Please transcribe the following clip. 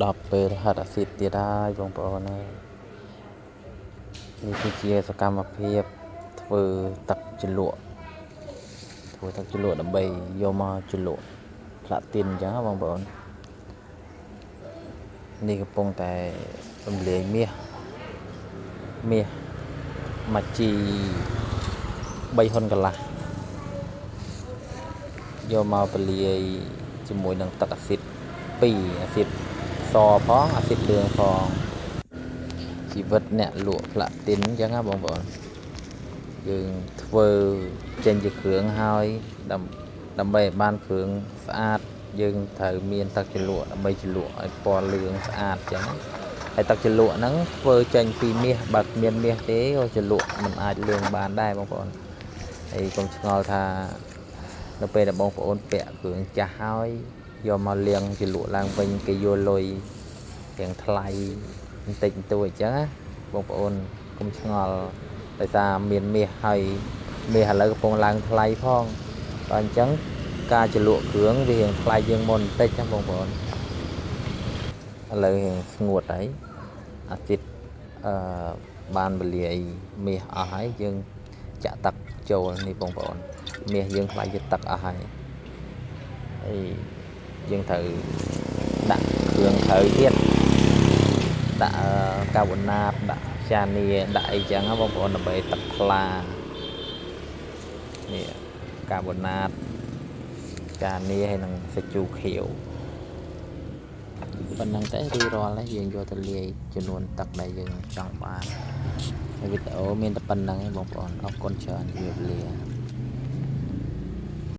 ដល់ពេលហិតអាស៊ីតទៀតហើយបងប្អូនអើយនេះគឺជាសកម្មភាពធ្វើទឹកជ្រលក់ធ្វើទឹកជ្រលក់ដើម្បីយកមកជ្រលក់ផ្លាទីនអញ្ចឹងណាបងប្អូននេះកំពុងតែរំលាយមាសមាសមួយជី3ហ៊ុនកន្លះយកមកពលាយជាមួយនឹងទឹកអាស៊ីត2អាស៊ីតសផងអាស៊ីតលឿងផងជីវិតអ្នកលក់ផ្លាទីនអញ្ចឹងណាបងប្អូនយើងធ្វើចេញជាគ្រឿងហើយដើម្បីឲ្យបានគ្រឿងស្អាតយើងត្រូវមានទឹកជ្រលក់ដើម្បីជ្រលក់ឲ្យពណ៌លឿងស្អាតអញ្ចឹងហើយទឹកជ្រលក់ហ្នឹងធ្វើចេញពីមាសបើគ្មានមាសទេក៏ជ្រលក់មិនអាចលឿងបានដែរបងប្អូនហើយកុំឆ្ងល់ថានៅពេលដែលបងប្អូនពាក់គ្រឿងចាស់ហើយយកមកលាងជ្រលក់ឡើងវិញគេយកលុយទាំងថ្លៃបន្តិចបន្តួចអញ្ចឹងណាបងប្អូនកុំឆ្ងល់ដោយសារមានមាសហើយមាសឥឡូវកំពុងឡើងថ្លៃផងដល់អញ្ចឹងការជ្រលក់គ្រឿងវារៀងថ្លៃជាងមុនបន្តិចណាបងប្អូនឥឡូវរៀងស្ងួតហើយអាស៊ីតអឺបានពលាយមាសអស់ហើយយើងចាក់ទឹកចូលនេះបងប្អូនមាសយើងខ្លាយជាទឹកអស់ហើយហើយយើងត្រូវដាក់គ្រឿងក្រៅទៀតដាក់កាបូណាតដាក់ចានីដាក់អីចឹងណាបងប្អូនដើម្បីទឹកថ្លានេះកាបូណាតចានីហើយនឹងសាច់ជូរខៀវប៉ុណ្ណឹងទៅរួចរាល់ហើយយើងយកទៅលាយចំនួនទឹកដែលយើងចង់បានហើយវីដេអូមានតែប៉ុណ្្នឹងឯងបងប្អូនអរគុណច្រើនជម្រាបលា។